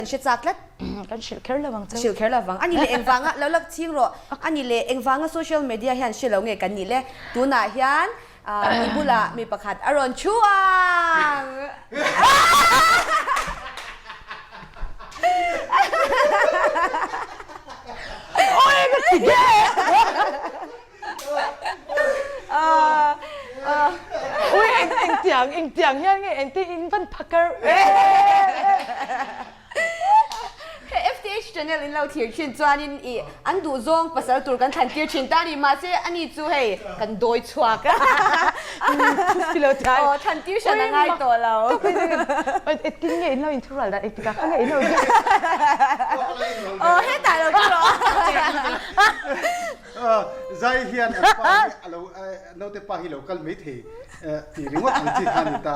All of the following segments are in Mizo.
Kan hre chak tlat. Kan hrilh kher lo ang cheu. Hrilh kher lo vang. Ani leh engvanga lo lak ching rawh. Ani leh engvanga social media hian hre lo nge kan nih le. Tunah hian i bulah mi pakhat a rawn thu ang. Oi ka ti ge. Ui eng engtiang engtiang hian nge engtin in van phakar Hei FTH channel in lo thlir thin chuanin i an duh zawng pasal tur kan thlan tir thin ta a ni mahse ani chu hei kan dawi chhuak a aw thlan tir hran a ngai tawh lo. Engtin nge in lo inthurual dan engtikah kha nge in lo Aw hetah lo chu rawh. Zai hian an pa hi a lo naute pa hi lo kal mai thei tih ringawt ang chi kha a ni ta.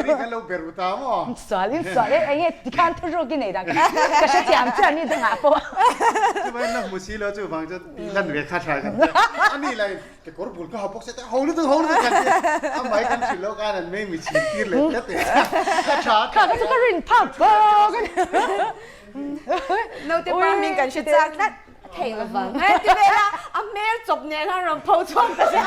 Kei kan lo ber ru ta maw? Sual in sual e, enge tikhan thuruk i nei dan ka ka hrethiam chiah ni dangah pawh. Chuvang la hmu si lo chuvang chuan tih lan ve kha tha kan tia. A ni lai kekawr bul ka ha bawk sia te ho lutuk ho lutuk kan tia. A mai kan hrilh loh khan an mei mi chhin tir leh tlat e. Ka tha Kha ka chu ka rin phak bawk a ni. Naute pa hming kan hre chak tlat. A theih lo vang e ti ve la, a hmel chawp nen khan rawn pho chhuak ta che.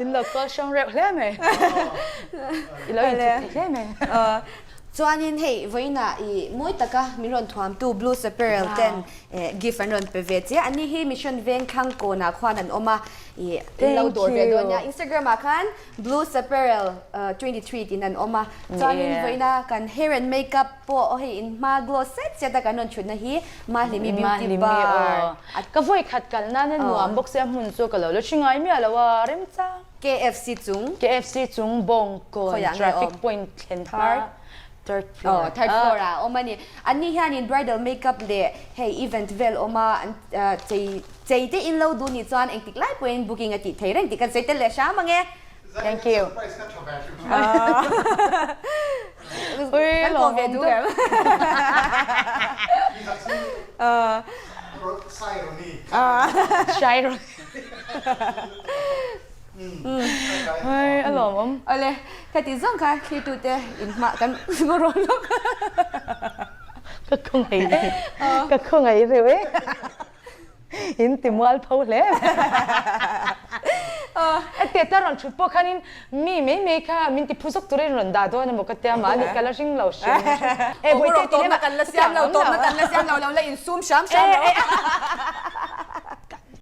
In lo call hrang reuh hle mai. I lo inthup thei hle mai. Chuanin hei vawiinah i mawi taka min rawn thuamtu Blues Apparel ten gift an rawn pe ve che a. Ani hi Mission Vengthlang kawnah khuan an awm a, i in lo dawr ve dawn nia. Instagram ah khan Blues Apparel 23 tiin an awm a, chuanin vawiina kan hair and makeup pawh hei in hma glow set set a kan rawn thutna hi Mahlimi Beauty Bar a Ka vawi khat kal nan a nuam bawk sia hmun chu ka lo la hri ngai miah lo a remchang. KFC chung. KFC chung Bawngkawn traffic point thlen hma third floor. Aw third floor ah a awm a ni. Anni hianin bridal makeup leh hei event vel awm a an chei Chei te in lo duh nih chuan engtik lai pawhin booking a tih thei reng tih kan sawi tel leh hram ang e. Thank you. Kan kawm ve duh em? Hei a lawmawm. Awle, khati zawng kha thlirtute in hma kan ngaw lawk. Ka khawngaih ka khawngaih reuh e. In ti mual pho hle. E teta rawn thut pawh khanin mi mai mai kha min ti phu zawk turin rawn dah dawn emaw ka tia mahni ka la ring lo hrim hrim. E bawihte ti lem ah kan la siam lo tawpna kan la siam lo lo la insum hram hram lo.